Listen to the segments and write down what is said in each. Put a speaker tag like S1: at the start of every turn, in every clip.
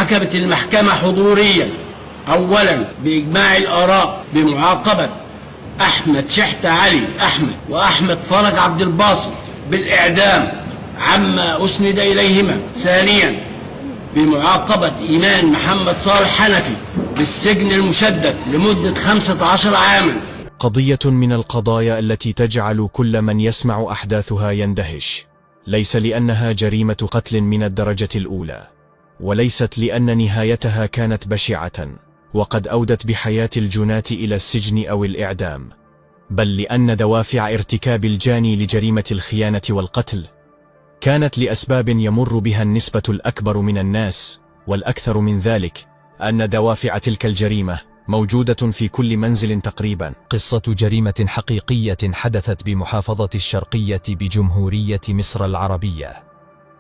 S1: حكمت المحكمة حضوريا أولا بإجماع الآراء بمعاقبة أحمد شحتة علي أحمد وأحمد فرج عبد الباسط بالإعدام عما أسند إليهما. ثانيا بمعاقبة إيمان محمد صالح حنفي بالسجن المشدد لمدة 15 عاما.
S2: قضية من القضايا التي تجعل كل من يسمع أحداثها يندهش، ليس لأنها جريمة قتل من الدرجة الأولى، وليست لأن نهايتها كانت بشعة وقد أودت بحياة الجناة إلى السجن أو الإعدام، بل لأن دوافع ارتكاب الجاني لجريمة الخيانة والقتل كانت لأسباب يمر بها النسبة الأكبر من الناس. والأكثر من ذلك أن دوافع تلك الجريمة موجودة في كل منزل تقريبا.
S3: قصة جريمة حقيقية حدثت بمحافظة الشرقية بجمهورية مصر العربية.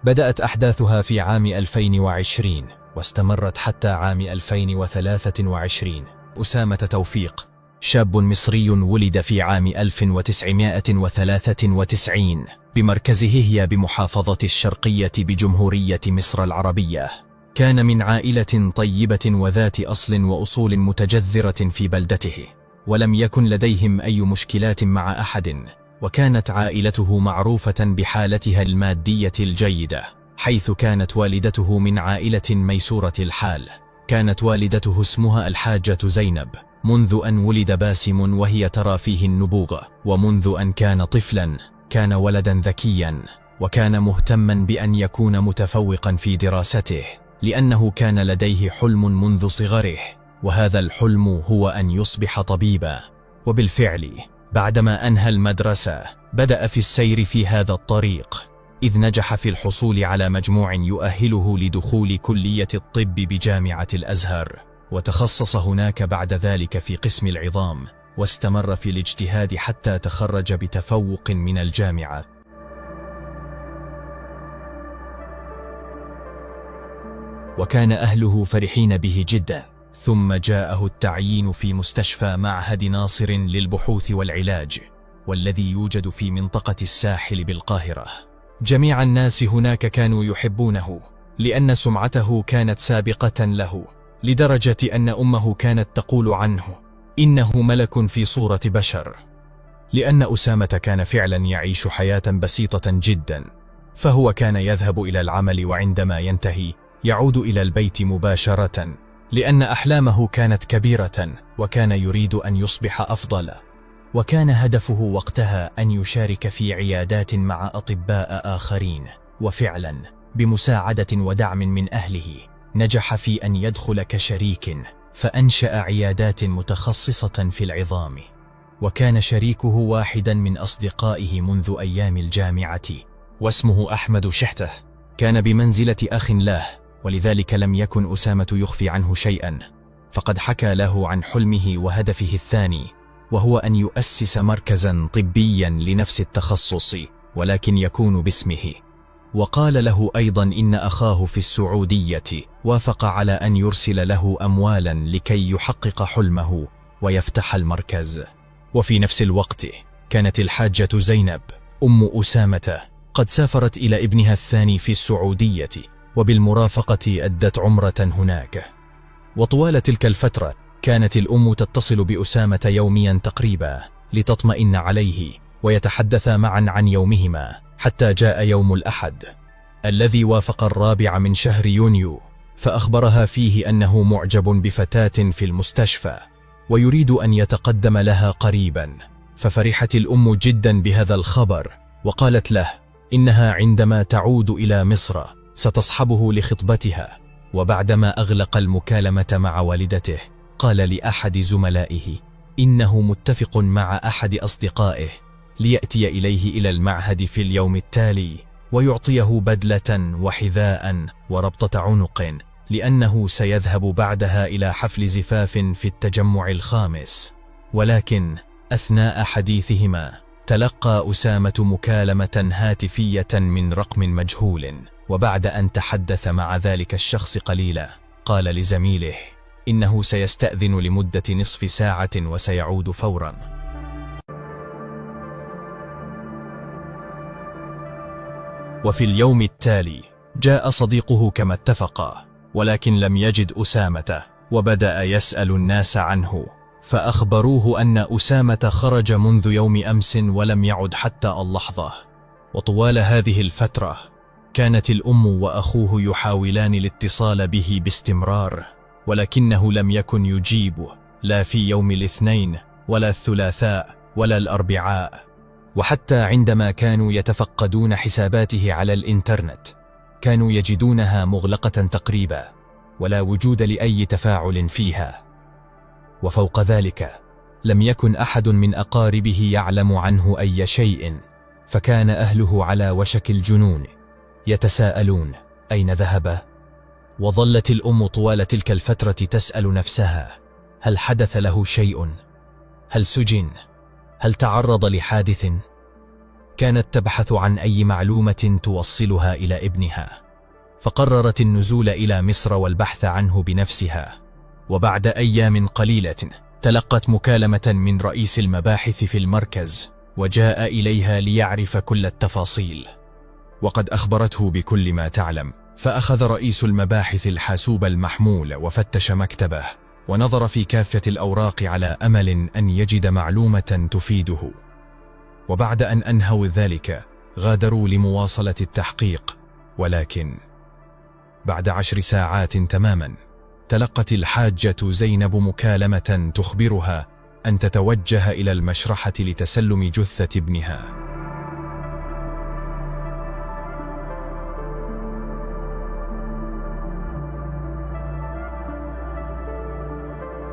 S3: بدأت أحداثها في عام 2020 واستمرت حتى عام 2023. أسامة توفيق شاب مصري ولد في عام 1993 بمركزه هي بمحافظة الشرقية بجمهورية مصر العربية. كان من عائلة طيبة وذات أصل وأصول متجذرة في بلدته، ولم يكن لديهم أي مشكلات مع أحد، وكانت عائلته معروفة بحالتها المادية الجيدة، حيث كانت والدته من عائلة ميسورة الحال. كانت والدته اسمها الحاجة زينب منذ أن ولد باسم وهي ترى فيه النبوغ، ومنذ أن كان طفلا كان ولدا ذكيا، وكان مهتما بأن يكون متفوقا في دراسته، لأنه كان لديه حلم منذ صغره، وهذا الحلم هو أن يصبح طبيبا. وبالفعل بعدما أنهى المدرسة بدأ في السير في هذا الطريق، إذ نجح في الحصول على مجموع يؤهله لدخول كلية الطب بجامعة الأزهر، وتخصص هناك بعد ذلك في قسم العظام، واستمر في الاجتهاد حتى تخرج بتفوق من الجامعة. وكان أهله فرحين به جدا. ثم جاءه التعيين في مستشفى معهد ناصر للبحوث والعلاج، والذي يوجد في منطقة الساحل بالقاهرة. جميع الناس هناك كانوا يحبونه، لأن سمعته كانت سابقة له، لدرجة أن أمه كانت تقول عنه إنه ملك في صورة بشر. لأن أسامة كان فعلا يعيش حياة بسيطة جدا، فهو كان يذهب إلى العمل، وعندما ينتهي يعود إلى البيت مباشرة، لأن أحلامه كانت كبيرة وكان يريد أن يصبح أفضل. وكان هدفه وقتها أن يشارك في عيادات مع أطباء آخرين، وفعلا بمساعدة ودعم من أهله نجح في أن يدخل كشريك، فأنشأ عيادات متخصصة في العظام. وكان شريكه واحدا من أصدقائه منذ أيام الجامعة، واسمه أحمد شحتة. كان بمنزلة أخ له، ولذلك لم يكن أسامة يخفي عنه شيئا، فقد حكى له عن حلمه وهدفه الثاني، وهو أن يؤسس مركزا طبيا لنفس التخصص ولكن يكون باسمه. وقال له أيضا إن أخاه في السعودية وافق على أن يرسل له أموالا لكي يحقق حلمه ويفتح المركز. وفي نفس الوقت كانت الحاجة زينب أم أسامة قد سافرت إلى ابنها الثاني في السعودية، وبالمرافقة أدت عمرة هناك. وطوال تلك الفترة كانت الأم تتصل بأسامة يوميا تقريبا لتطمئن عليه، ويتحدثا معا عن يومهما، حتى جاء يوم الأحد الذي وافق 4 من شهر يونيو، فأخبرها فيه أنه معجب بفتاة في المستشفى ويريد أن يتقدم لها قريبا. ففرحت الأم جدا بهذا الخبر، وقالت له إنها عندما تعود إلى مصر ستصحبه لخطبتها. وبعدما أغلق المكالمة مع والدته قال لأحد زملائه إنه متفق مع أحد أصدقائه ليأتي إليه إلى المعهد في اليوم التالي ويعطيه بدلة وحذاء وربطة عنق، لأنه سيذهب بعدها إلى حفل زفاف في التجمع الخامس. ولكن أثناء حديثهما تلقى أسامة مكالمة هاتفية من رقم مجهول، وبعد أن تحدث مع ذلك الشخص قليلا قال لزميله إنه سيستأذن لمدة نصف ساعة وسيعود فورا. وفي اليوم التالي جاء صديقه كما اتفقا، ولكن لم يجد أسامة، وبدأ يسأل الناس عنه، فأخبروه أن أسامة خرج منذ يوم أمس ولم يعد حتى اللحظة. وطوال هذه الفترة كانت الأم وأخوه يحاولان الاتصال به باستمرار، ولكنه لم يكن يجيب، لا في يوم الاثنين ولا الثلاثاء ولا الأربعاء. وحتى عندما كانوا يتفقدون حساباته على الإنترنت كانوا يجدونها مغلقة تقريبا، ولا وجود لأي تفاعل فيها. وفوق ذلك لم يكن أحد من أقاربه يعلم عنه أي شيء، فكان أهله على وشك الجنون، يتساءلون أين ذهب؟ وظلت الأم طوال تلك الفترة تسأل نفسها: هل حدث له شيء؟ هل سجن؟ هل تعرض لحادث؟ كانت تبحث عن أي معلومة توصلها إلى ابنها، فقررت النزول إلى مصر والبحث عنه بنفسها. وبعد أيام قليلة تلقت مكالمة من رئيس المباحث في المركز، وجاء إليها ليعرف كل التفاصيل. وقد أخبرته بكل ما تعلم، فأخذ رئيس المباحث الحاسوب المحمول وفتش مكتبه، ونظر في كافة الأوراق على أمل أن يجد معلومة تفيده. وبعد أن أنهوا ذلك غادروا لمواصلة التحقيق، ولكن بعد 10 ساعات تماما تلقت الحاجة زينب مكالمة تخبرها أن تتوجه إلى المشرحة لتسلم جثة ابنها.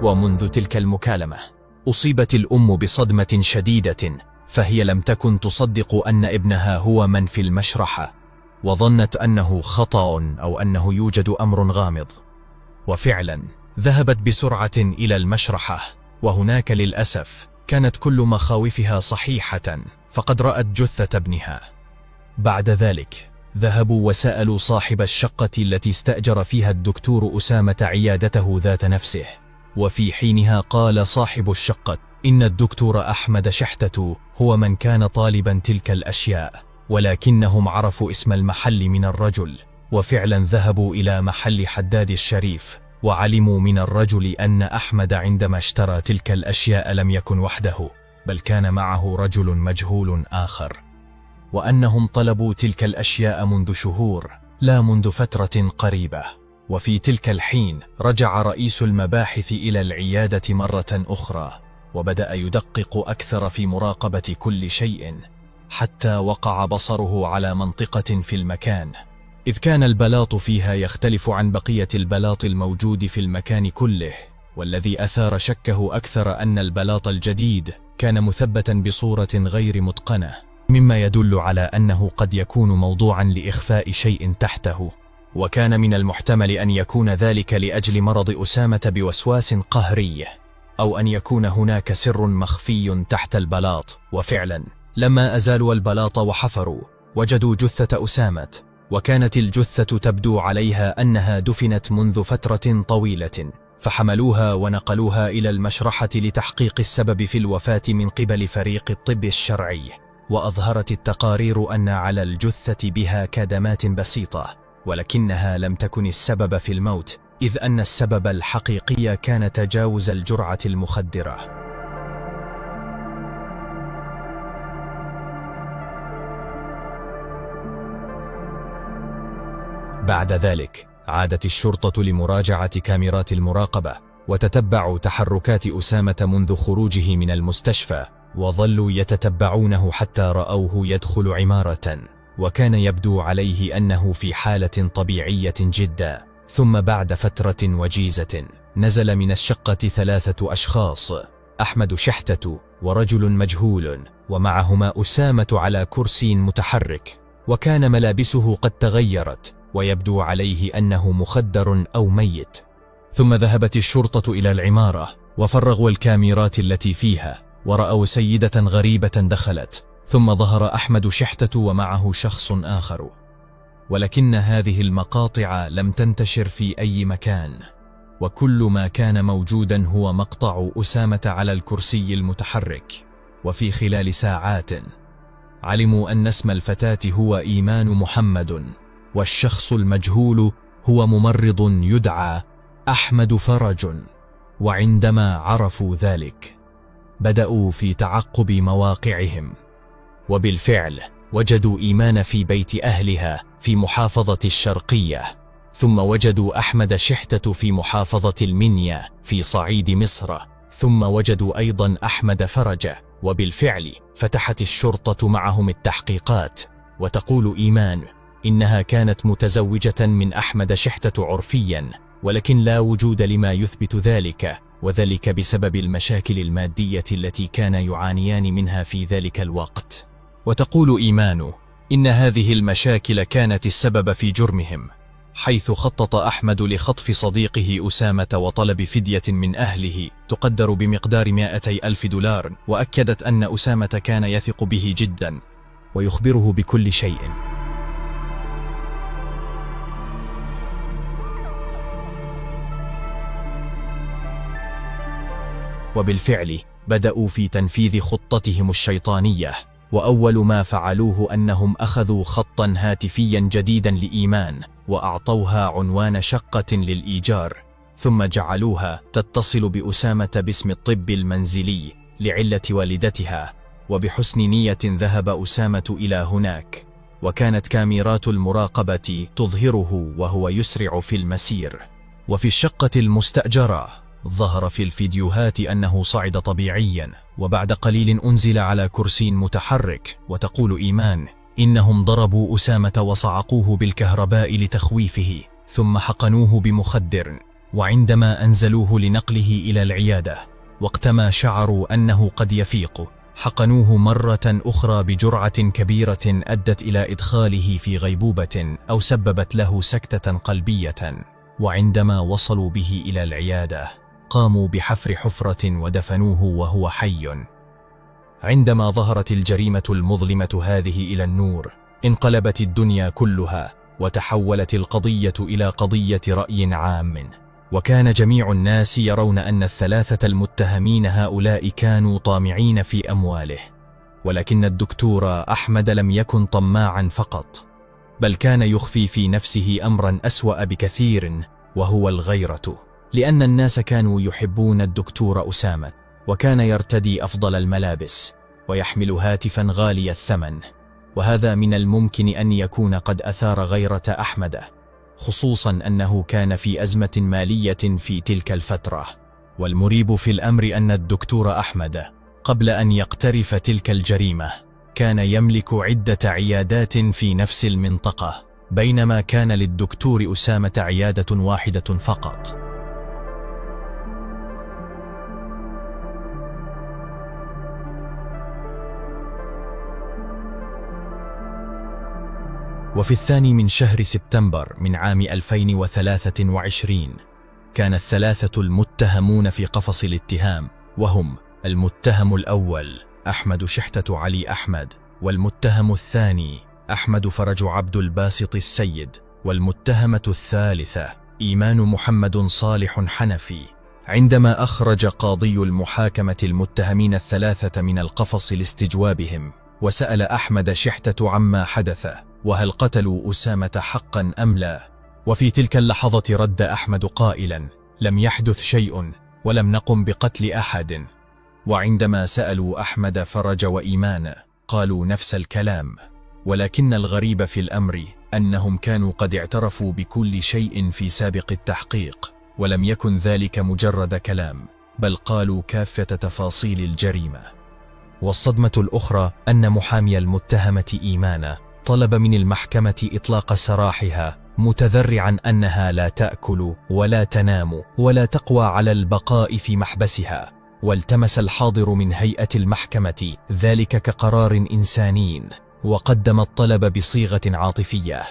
S3: ومنذ تلك المكالمة أصيبت الأم بصدمة شديدة، فهي لم تكن تصدق أن ابنها هو من في المشرحة، وظنت أنه خطأ أو أنه يوجد أمر غامض. وفعلا ذهبت بسرعة إلى المشرحة، وهناك للأسف كانت كل مخاوفها صحيحة، فقد رأت جثة ابنها. بعد ذلك ذهبوا وسألوا صاحب الشقة التي استأجر فيها الدكتور أسامة عيادته ذات نفسه، وفي حينها قال صاحب الشقة إن الدكتور أحمد شحتة هو من كان طالبا تلك الأشياء، ولكنهم عرفوا اسم المحل من الرجل. وفعلا ذهبوا إلى محل حداد الشريف، وعلموا من الرجل أن أحمد عندما اشترى تلك الأشياء لم يكن وحده، بل كان معه رجل مجهول آخر، وأنهم طلبوا تلك الأشياء منذ شهور لا منذ فترة قريبة. وفي تلك الحين رجع رئيس المباحث إلى العيادة مرة أخرى، وبدأ يدقق أكثر في مراقبة كل شيء، حتى وقع بصره على منطقة في المكان، إذ كان البلاط فيها يختلف عن بقية البلاط الموجود في المكان كله. والذي أثار شكه أكثر أن البلاط الجديد كان مثبتا بصورة غير متقنة، مما يدل على أنه قد يكون موضوعا لإخفاء شيء تحته. وكان من المحتمل أن يكون ذلك لأجل مرض أسامة بوسواس قهري، أو أن يكون هناك سر مخفي تحت البلاط. وفعلا لما أزالوا البلاط وحفروا وجدوا جثة أسامة، وكانت الجثة تبدو عليها أنها دفنت منذ فترة طويلة، فحملوها ونقلوها إلى المشرحة لتحقيق السبب في الوفاة من قبل فريق الطب الشرعي. وأظهرت التقارير أن على الجثة بها كدمات بسيطة، ولكنها لم تكن السبب في الموت، إذ أن السبب الحقيقي كان تجاوز الجرعة المخدرة. بعد ذلك عادت الشرطة لمراجعة كاميرات المراقبة، وتتبعوا تحركات أسامة منذ خروجه من المستشفى، وظلوا يتتبعونه حتى رأوه يدخل عمارة، وكان يبدو عليه أنه في حالة طبيعية جدا. ثم بعد فترة وجيزة نزل من الشقة 3 أشخاص: أحمد شحتة ورجل مجهول، ومعهما أسامة على كرسي متحرك، وكان ملابسه قد تغيرت ويبدو عليه أنه مخدر أو ميت. ثم ذهبت الشرطة إلى العمارة وفرغوا الكاميرات التي فيها، ورأوا سيدة غريبة دخلت، ثم ظهر أحمد شحتة ومعه شخص آخر. ولكن هذه المقاطع لم تنتشر في أي مكان، وكل ما كان موجودا هو مقطع أسامة على الكرسي المتحرك. وفي خلال ساعات علموا أن اسم الفتاة هو إيمان محمد، والشخص المجهول هو ممرض يدعى أحمد فرج. وعندما عرفوا ذلك بدأوا في تعقب مواقعهم، وبالفعل وجدوا إيمان في بيت أهلها في محافظة الشرقية، ثم وجدوا أحمد شحتة في محافظة المنيا في صعيد مصر، ثم وجدوا أيضا أحمد فرج. وبالفعل فتحت الشرطة معهم التحقيقات. وتقول إيمان إنها كانت متزوجة من أحمد شحتة عرفيا، ولكن لا وجود لما يثبت ذلك، وذلك بسبب المشاكل المادية التي كان يعانيان منها في ذلك الوقت. وتقول إيمان إن هذه المشاكل كانت السبب في جرمهم، حيث خطط أحمد لخطف صديقه أسامة وطلب فدية من أهله تقدر بمقدار 200,000 دولار، وأكدت أن أسامة كان يثق به جدا ويخبره بكل شيء. وبالفعل بدأوا في تنفيذ خطتهم الشيطانية، وأول ما فعلوه أنهم أخذوا خطا هاتفيا جديدا لإيمان وأعطوها عنوان شقة للإيجار، ثم جعلوها تتصل بأسامة باسم الطب المنزلي لعلة والدتها. وبحسن نية ذهب أسامة إلى هناك، وكانت كاميرات المراقبة تظهره وهو يسرع في المسير. وفي الشقة المستأجرة ظهر في الفيديوهات أنه صعد طبيعيا، وبعد قليل أنزل على كرسي متحرك. وتقول إيمان إنهم ضربوا أسامة وصعقوه بالكهرباء لتخويفه، ثم حقنوه بمخدر. وعندما أنزلوه لنقله إلى العيادة وقتما شعروا أنه قد يفيق، حقنوه مرة أخرى بجرعة كبيرة أدت إلى إدخاله في غيبوبة أو سببت له سكتة قلبية. وعندما وصلوا به إلى العيادة قاموا بحفر حفرة ودفنوه وهو حي. عندما ظهرت الجريمة المظلمة هذه إلى النور انقلبت الدنيا كلها، وتحولت القضية إلى قضية رأي عام، وكان جميع الناس يرون أن الثلاثة المتهمين هؤلاء كانوا طامعين في أمواله. ولكن الدكتور أحمد لم يكن طماعا فقط، بل كان يخفي في نفسه أمرا أسوأ بكثير، وهو الغيرة، لأن الناس كانوا يحبون الدكتور أسامة، وكان يرتدي أفضل الملابس ويحمل هاتفا غالي الثمن، وهذا من الممكن أن يكون قد أثار غيرة أحمد، خصوصا أنه كان في أزمة مالية في تلك الفترة. والمريب في الأمر أن الدكتور أحمد قبل أن يقترف تلك الجريمة كان يملك عدة عيادات في نفس المنطقة، بينما كان للدكتور أسامة عيادة واحدة فقط. وفي 2 من شهر سبتمبر من عام 2023 كان الثلاثة المتهمون في قفص الاتهام، وهم المتهم الأول أحمد شحتة علي أحمد، والمتهم الثاني أحمد فرج عبد الباسط السيد، والمتهمة الثالثة إيمان محمد صالح حنفي. عندما أخرج قاضي المحاكمة المتهمين الثلاثة من القفص لاستجوابهم، وسأل أحمد شحتة عما حدث وهل قتلوا أسامة حقا أم لا، وفي تلك اللحظة رد أحمد قائلا: لم يحدث شيء ولم نقم بقتل أحد. وعندما سألوا أحمد فرج وإيمان قالوا نفس الكلام، ولكن الغريب في الأمر أنهم كانوا قد اعترفوا بكل شيء في سابق التحقيق، ولم يكن ذلك مجرد كلام، بل قالوا كافة تفاصيل الجريمة. والصدمة الأخرى أن محامي المتهمة إيمان طلب من المحكمة إطلاق سراحها، متذرعا أنها لا تأكل ولا تنام ولا تقوى على البقاء في محبسها، والتمس الحاضر من هيئة المحكمة ذلك كقرار إنساني، وقدم الطلب بصيغة عاطفية.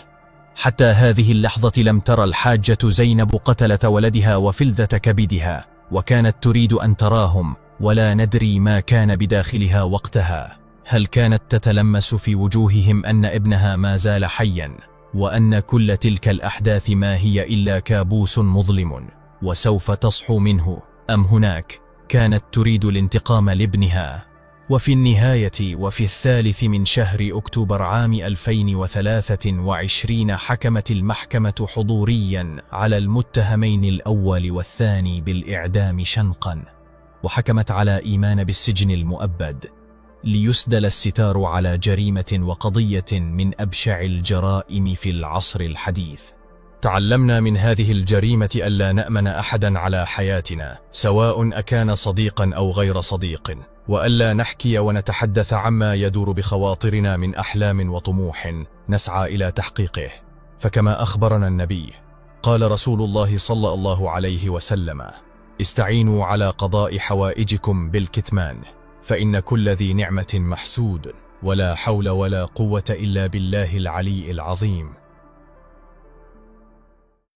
S3: حتى هذه اللحظة لم ترى الحاجة زينب قتلة ولدها وفلذة كبدها، وكانت تريد أن تراهم، ولا ندري ما كان بداخلها وقتها. هل كانت تتلمس في وجوههم أن ابنها ما زال حيا، وأن كل تلك الأحداث ما هي إلا كابوس مظلم وسوف تصحو منه، أم هناك كانت تريد الانتقام لابنها؟ وفي النهاية وفي 3 من شهر أكتوبر عام 2023 حكمت المحكمة حضوريا على المتهمين الأول والثاني بالإعدام شنقا، وحكمت على إيمان بالسجن المؤبد ليسدل الستار على جريمة وقضية من أبشع الجرائم في العصر الحديث. تعلمنا من هذه الجريمة ألا نأمن أحدا على حياتنا سواء أكان صديقا أو غير صديق، وألا نحكي ونتحدث عما يدور بخواطرنا من أحلام وطموح نسعى إلى تحقيقه. فكما أخبرنا النبي قال رسول الله صلى الله عليه وسلم: استعينوا على قضاء حوائجكم بالكتمان، فإن كل ذي نعمة محسود، ولا حول ولا قوة إلا بالله العلي العظيم.